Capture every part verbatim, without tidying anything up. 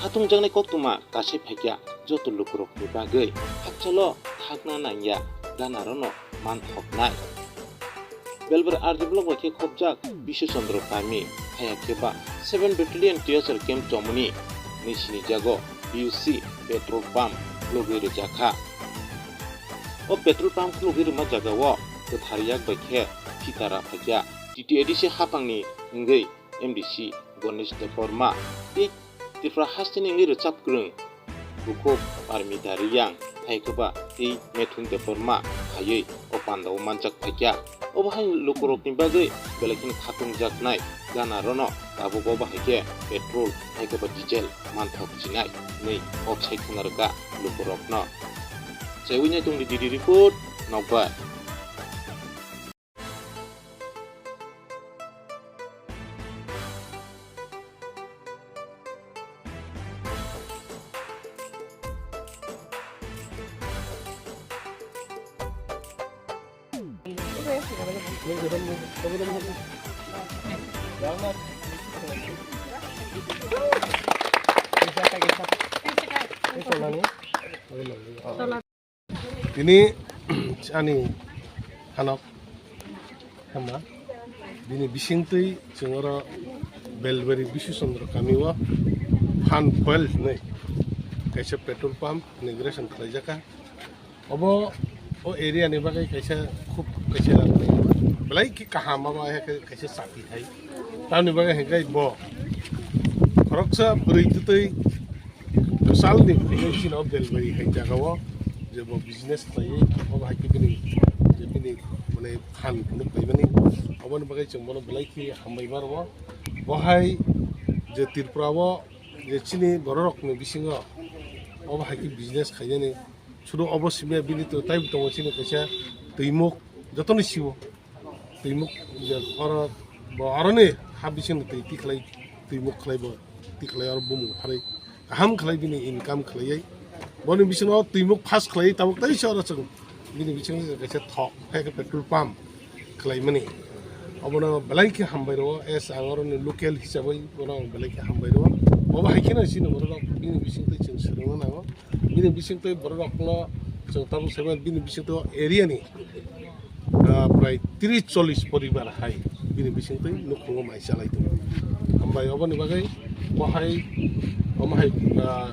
Khatungjaknai koktwma kasai phaikya joto lukurokni bagwi hakchalo thakna nangya ganarokno manthoknai. Belbari R D block bai khe khopjak Bishu Chandra Kami, haya khe ba seven Battalion T S R camp chomoni hinwi sinijago B U C petrol pump logwi rwjakha. O petrol pump logwi rwma jagao kwthar yak bai khe phita ra phaikya T T A D C haphangni wngwi M D C Ganesh Debbarma tei Tripura hasteni wngwi rwchap kwrwng bukhuk Parmita Riyang, hai khe ba tei Methun Debbarma haiwi o pandao manjak phaikya. Obo hai lukurokni bagwi belai kheno khatungjaknai ganarokno tabuk obo hai khe petrol hai khe ba diesel manthok chinai hinwi obsai khna rwkha lukurokno. Chaiwi nai tongdi D D report, nokbar. Tini ani hanok hema bini bisingtwi chwng oro Belbari Bishu Chandra Kami o Phan Fuel hinwi kaisa petrol pump inauguration khlaijaka. Obo o area ni bagwi kaisa khub kaisa belai khe kaham, abo hai khe kaisa chati hai. Tamni bagwi hwnkhe bo khoroksa bwrwi twtwi kwchalni phaiwi chini o Belbari hai jagao je bo business khlaiwi, obo hai khe bini je bini mane phan phunuk phaimani, oboni bagwi chwng bono belai khe hambai ma rwo. Bo hai je Tripura o je chini bororokni bisingo obo hai khe business khainani. Sudu obo simi bini to taibo tongo chini kaisa twimuk, jotoni sio twimuk, je oro bo aroni ha bising twi tikhlai, twimuk khlai bo tikhlai oro bumung pharwi kaham khlai bini income khlaiwi. Boni bisingo twimuk pass khlaiwi tabuk tai se oro chwng bini bisingo kaisa thok hai khe petrol pump khlaimani. Obono belai khe hambai rwo, as ang oroni local hisabai bono ang belai khe hambai rwo. Obo hai kheno chini bororok bini bisingtwi chwng swrwngna nango. Bini bisingtwi bororokno chwng tabuk saiman bini bisingtwi area ni, ah, prai tris chollish poribar hai bini bisingtwi nukhungo mai chalai tongo. Hambai oboni bagwi bo hai, omo hai, ah,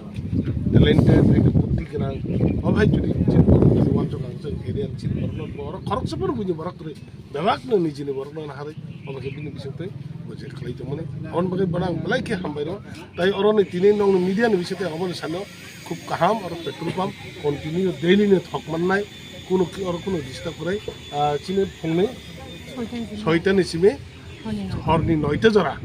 talented, ekta buddhi gwnang, obo hai jodi chini borok wansuk ang chwng area ni chini borokno borok khoroksa phano buini borok kwrwi. Bebakno nijini borokno naharwi, obo khe bini bisingtwi bo je khlai tongmani. Aboni bagwi bono ang belai khe hambai rwo. Tai oroni tini nongni media ni bisingtwi ang obono sano khub kaham, oro petrol pump continue daily no thok mannai, kuno ki oro kuno disturb kwrwi. Ah, chini phungni soita ni simi horni noita jora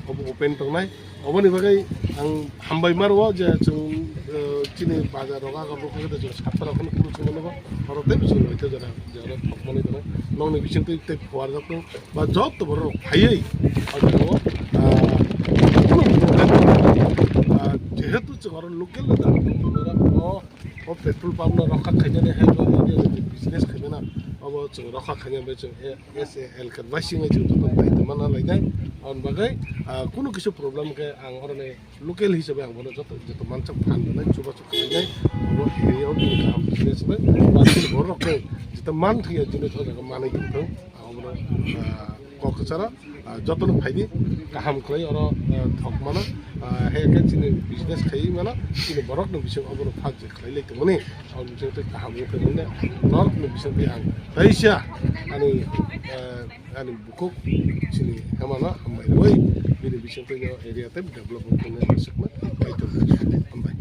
obo open tongnai. Oboni bagwi ang hambai ma rwo je chwng, eh, chini bazar rogo, abo rok khe chwng satta rok phano kunu chwng mano, oro tei chwng noita jora, je oro thok mani tongo. Nongni bisingtwi tei phuarjak tongo, ba joto borok phaiwi, ah, jehetu chwng oro local da, o, o petrol pump no rokha khainani hai ba business khaimana, obo chwng rokha khainani bai chwng, eh, S A L khe bai singwi chwng joto tei tongma na lainai. Aboni bagwi, ah, kunu kisa problem khe ang oroni local hisabe ang bono joto, joto mansa phan rwnai, chubachu khlainai. Abo area o bini kaham business bai, ba chini borok khe jeta man thangya jinis o jaga manwi tongthung. Ang bono, ah, kok kwcharo, ah, jotono phaidi kaham khlai oro, ah, thok mano. Ah, hai khe chini business khai mano, chini borokni bising obono phak je khlai lai tongmani. Ang bising tei kaham wngkha nini norokni bising tei ang taisa ani, eh, ani bukhuk chini hemano hambai rwi bini bising tei area tei develop wngkha nini aswkma kaitor hambai.